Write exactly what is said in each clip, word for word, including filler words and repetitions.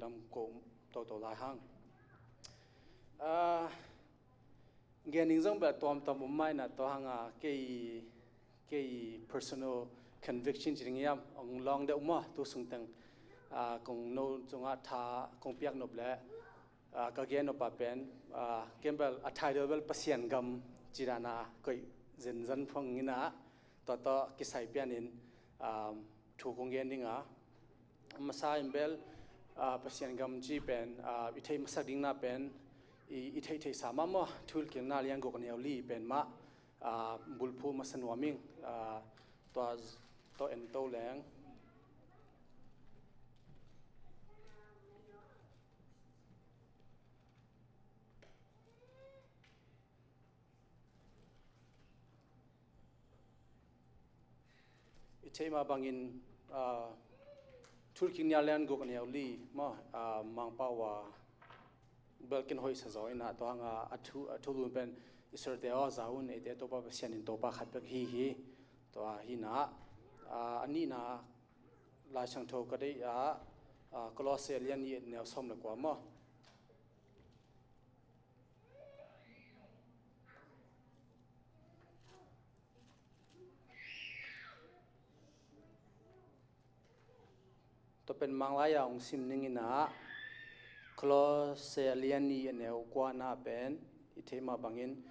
Lam ko toto lai hang. Ah, gen ding zong bel tuamtuam om mah inah, tua hanga kei, kei personal conviction ci ding hiam, ong lawng deuh maw, tu sungteng, ah, kong no cungah tha kong piak nop leh, ah, ka gen nop ah pen, ah, ken bel a title bel Pasian gam ci dan a koih zenzen phang inah, tua tawh kisai pianin, ah, thu kong gen ding a. Masa in bel, ah, Pasian gam ci pen, ah, i theih masak ding na pen, i, i theih theihsa mah maw, Thuhilhkikna lian guk a neu li pen mah, ah, bulphuh masa nuam ing, ah, tua, tua en to leng. I theih mah bangin, ah, Thuhilhkikna lian guk a neu li maw, ah, Mangpau a bel ken hoihsa zaw inah, tua hanga a thu, a thulu pen Israelte aw, za un, eite Topa Pasian in Topa khat bek hi hi. Tua hi inah, ah, a nihna Lai Siangtho ka deih ah, ah, Kolose lian nih a neu sawm le kua maw. Tua pen Manglai ah ong sim ning inah, Kolose lian nih a neu kua na pen i theih mah bangin,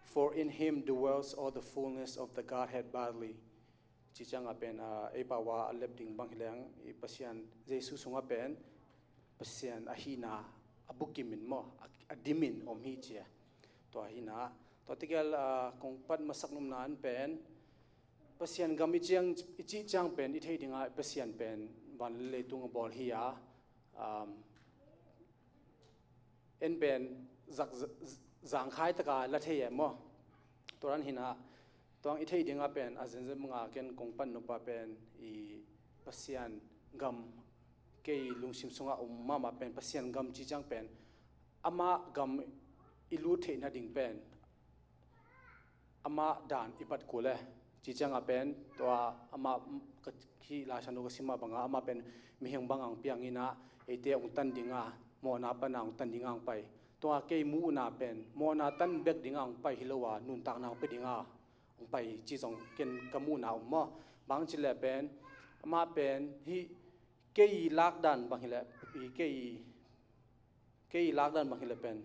"For in him dwells all the fullness of the Godhead bodily." Ci ciangah pen, ah, ei pau a a lep ding bang hi leng, i Pasian Jesu sungah pen Pasian ahihna a bukim in maw, a, a dim in om hi ci a. Tua hi inah, tua tegel, ah, kong pat masak nopna in pen, Pasian gam i ciang, i cih ciang pen i theih dingah Pasian pen van le leitung a bawl hi a, um, en pen zak, z-, z-, zangkhai taka la thei e maw. Tua dan hi inah, tua hang i theih dingah pen a zenzen banga ken kong pan nop ah pen, i Pasian gam kei lungsim sungah om mahmah pen, Pasian gam ci ciang pen amah gam i lut theih nading pen amah dan i bat kul e. Ci ciangah pen tua amah, ka, khi Lai Siangtho ka sim mah bangah amah pen mihing bang ang piang inah, eite ong tan dinga, mawhna pana ong tan dinga ong pai. Tua kei muhna pen mawhna tan bek dinga ong pai hi lo a, nuntakna ong pia dinga ong pai ci zong ken ka muhna om maw. Bang ci leh pen, amah pen hih kei lakdan bang hi leh, i kei, kei lakdan bang hi leh pen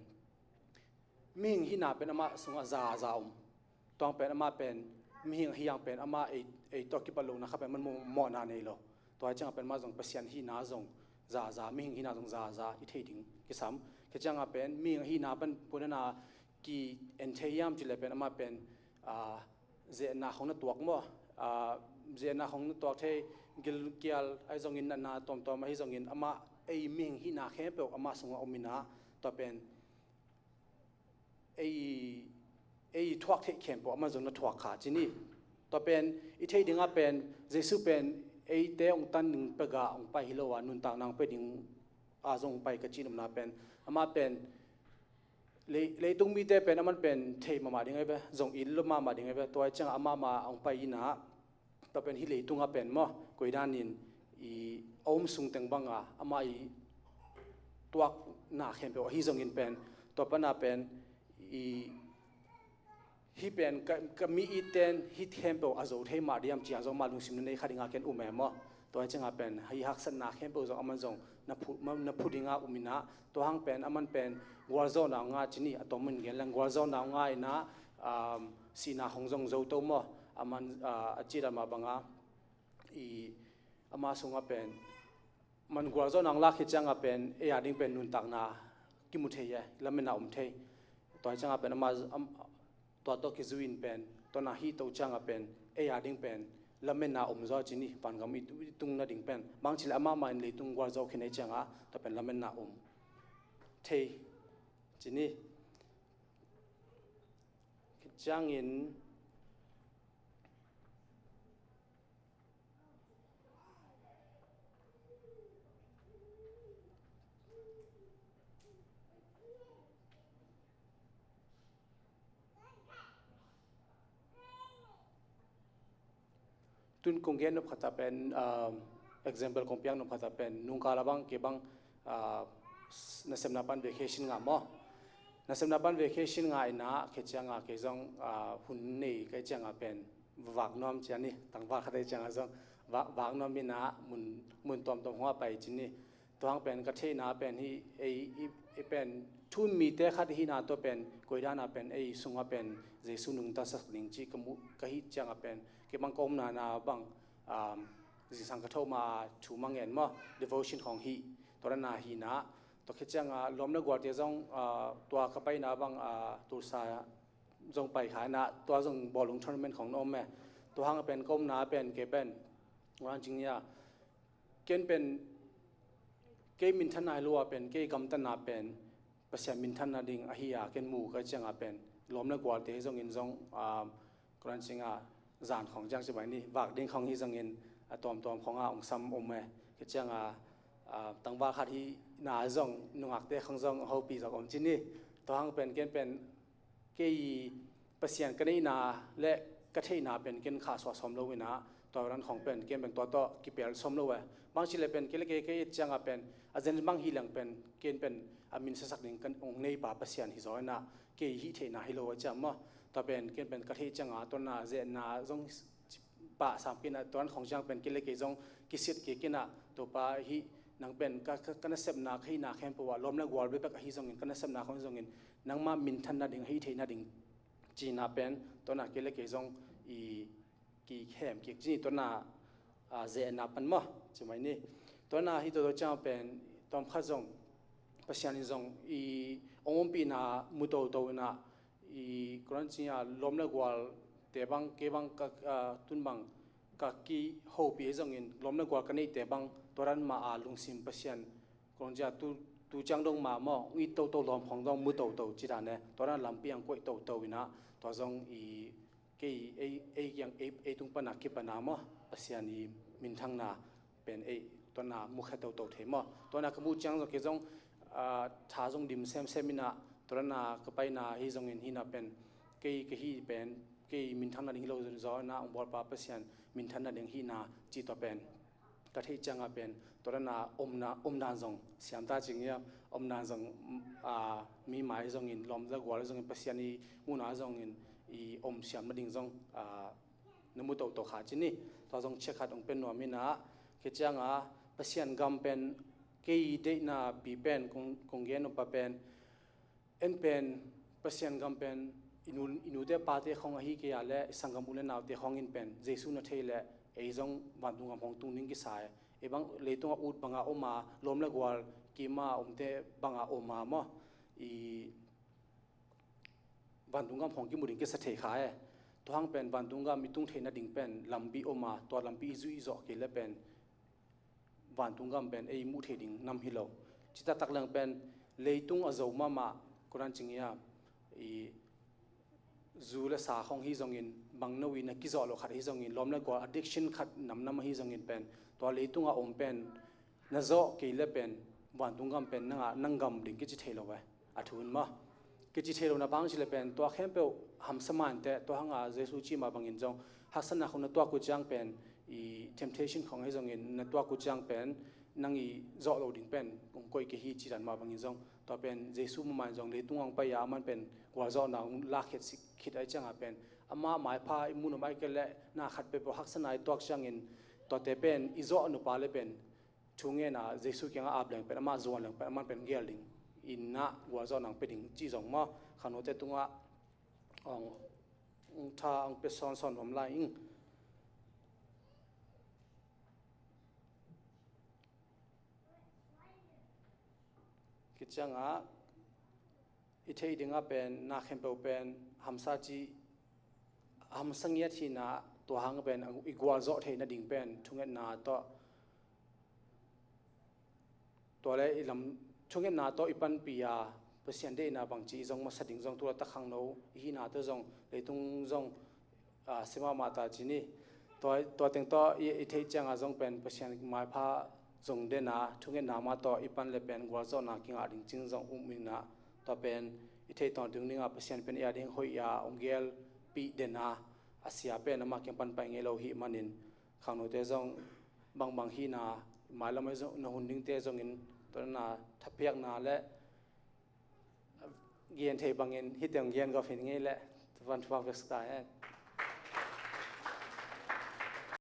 mihing hihna pen amah sungah zaza om. Tua hang pen amah pen mihing ahi hang pen amah ei, ei tawh kipat lohna kha pen man mawh, mawhna nei lo. Tua hi ciangah pen amah zong Pasian hihna zong zaza, mihing hihna zong zaza i thei ding kisam. Kei ciangah pen mihing hihna pan punana ki en thei hiam ci leh pen amah pen, ah, zehna khong na tuak maw? Ah, zehna khong na tuak thei, gilkial ahi zongin, natna tuamtuam ahi zongin, amah ei mihing hihna khempeuh amah sungah om inah, tua pen ei, ei thuak theih khempeuh amah zong na thuak kha ci ni. Tua pen i theih dingah pen Jesu pen eite ong tan ding pek a ong pai hi lo a, nuntakna ong pia ding a zong pai ka cih nopna pen, amah pen lei, leitung mite pen aman pen thei mahmah ding ahi ve, zong it lo mahmah ding ahi ve. Tua hi ciangah amah mah ong pai inah, tua pen hih leitungah pen maw, koi danin i a om sungteng banga amah i tuakna khempeuh ahi zongin pen, tua pana pen i hih pen ka, ka mi it ten hih khempeuh a zo thei mah diam ci a zong amah lungsim na nei kha dinga ken um e maw. Tua hi ciangah pen hih haksatna khempeuh zong aman zong na phu, ma, na phu dinga um inah, tua hang pen aman pen gualzawhna ong ngah ci ni, a tawm in gen leng gualzawhna ong ngah inah, um, sihna khong zong zo to maw. Aman, ah, a cih dan mah banga i amah sungah pen man gualzawhna ong lak hi ciangah pen ei a ding pen nuntakna kimu thei e, lametna om thei. Tua hi ciangah pen amah, am, tua tawh kizui in pen, tua na hih to ciangah pen ei a ding pen lametna om zaw ci ni, vangam i tu, i tung nading pen. Bang ci leh amah mah in leitung gualzo khin ahi ciangah tua pen lametna om thei ci ni. Ciangin tun kong gen nop khat ah pen, um, example kong piak nop khat ah pen, nungkal ah bang kei bang, ah, nasepna pan vacation ngah maw. Nasepna pan vacation ngah inah, khe cianga kei zong, ah, hun nei kai cianga pen vak nuam cian ni, tangval khat ei cianga zong vak, vak nuam inah mun, mun tuamtuam hong a pai cin ni. Tua hang pen ka theihna pen hi, ei, i, i pen thu-um mite khat hihna tua pen koidana pen ei sunga pen Jesu nungta sak ding ci ka muh, ka hih cianga pen kei bang ka omna na bang, um, zingsang ka thoh ma thu mah ngen maw, devotion khong hi, tua na hina, tua khe cianga lawm le gualte zong, ah, tua ka paina bang, ah, Tulsa zong pai kha inah, tua zong bawlung tournament khong na om e. Tua hang pen ka omna pen kei pen, wan cing ya, ken pen, kei minthanna hi lo a pen, kei gamtatna pen Pasian minthanna ding ahi a ken mu ka cianga pen, lawm le gualte hi zongin zong, ah, kuran cinga zan khong ciang ci mai ni, vak ding khong hi zongin a tuamtuam khong a ong sam om e. Ka cianga, ah, tangval khat hihna zong nungakte khong zong hopih zong om ci ni. Tua hang pen ken pen kei Pasian ka neihna le ka theihna pen ken khahsuah sawm lo inah, tua ran khong pen ken pen tua tawh kipel sawm lo e. Bang ci le pen kei le kei ka et cianga pen a zen bang hi leng pen ken pen a min siasak ding kan ong nei pa Pasian hi zaw inah, kei hih theihna hi lo a ciang maw. Tua pen ken pen ka theih cianga tua na zehna zong pah sam kei inah, tua ran khong ciang pen kei le kei zong kisiat kei kei inah, Topa hih nang pen ka, ka, ka nasepna, ka hihna khempeuh ah lawm le gual bekbek ahi zongin, ka nasepna khong zongin nangmah minthanna ding, hih theihna ding cina pen tua na kei le kei zong i kikhem kik ci ni, tua na, ah, zehna pan maw ci mai ni. Tua na hi toto ciang pen tuam khat zong Pasian in zong i ong ompihna mu toto inah, i kuran cianga lawm le gualte bang, kei bang ka, ah, tun bang ka kihopih hi zongin lawm le gual ka neihte bang tua ran mah a lungsim Pasian kuran cianga tu, tu ciang dong mah maw, ong it toto lawm khong dong mu toto ci dan e, tua ran lampi ang koih toto inah, tua zong i kei ei, ei kiang ei, ei tung pana kipana maw, Pasian i minthanna pen ei tua na mu khe toto thei maw. Tua na ka muh ciang zong kei zong, ah, tha zong dim semsem inah, tua na ka paina hi zongin hina pen kei ka hih pen kei minthanna ding hi lo zaw inah, ong bawlpa Pasian minthanna ding hihna ci tua pen ka theih cianga pen tua dana omna, omdan zong siamta cing ia, omdan zong, ah, mi mai zongin, lawm le gual zongin, Pasian i muhna zongin i om siam nading zong, ah, na mu toto kha ci ni. Tua zong ciak khat ong pen nuam inah, kei cianga Pasian gam pen kei deihna pi pen kong, kong gen uh pa pen, en pen Pasian gam pen i nu, i nute pate khong ahi kei a le i sanggam u le naute khong in pen Jesu na thei le ei zong vantung gam khong tung ding kisa e. Ei bang leitungah ut banga om a, lawm le gual kima omte banga om a maw, i vantung gam khong kimu ding kisa thei kha e. Tua hang pen vantung gam i tung theihna ding pen lampi om a, tua lampi i zuih i zawh kei le pen vantung gam pen ei muh theih ding nam hi lo. Ci taktak leng pen leitung a zo mahmah, kuran cing ia, i zu le sa khong hi zongin, bang no i na kizawh lo khat hi zongin, lawm le gual addiction khat namnam ahi zongin pen, tua leitunga om pen na zawh kei le pen vantung gam pen nanga nang gam ding kici thei lo e. A thu in maw, kici thei lo na bang ci le pen tua khempeuh hamsa mah inteh, tua hanga Jesu ci mah bangin zong haksatna khong na tuak uh ciang pen, i temptation khong ahi zongin na tuak uh ciang pen nang i zawh lo ding pen kong koih kei hi ci dan mah bangin zong, tua pen Jesu mah in zong leitung ang pai a, aman pen gualzawhna ong lakkhiat sik khit ahi cianga pen, amah maipha i mun om ahi kei le na khat peuhpeuh haksatna i tuak ciangin tuate pen i zawh nupa le pen thu ngenna Jesu kiangah ap leng pen, amah zuan leng pen, aman pen gel ding, innah gualzawhna ang pia ding ci zong maw, khangnote tungah ong, ong tha ong pia sawnsawn nuam lai ing. Kiciangah i theih dingah pen na khempeuh pen hamsa ci, hamsa ngiat hina, tua hang pen i gualzawh theih nading pen thungetna tawh, tua le i lam thungetna tawh i panpih a, Pasian deihna bangci i zong masa ding zong tu laitak khangno i hihna tawh zong leitung zong, ah, si mahmah ta ci ni. Tua, tua teng tawh i, i theih cianga zong pen Pasian maipha zong dena thungetna mah tawh i pan le pen gualzawhna kingah ding cing zong um inah, tua pen i theih tawntung dingah Pasian pen i a ding hoih a ong gelpih dena, a sia pen amah kiang pan pai ngei lo hih manin, khangnote zong bangbang hihna, mailam ahi zong na hun dingte zongin Tua na thapiakna le gen thei bangin hih teng gen gawp hi ing ei leh. Van thupha pek sak ta hen.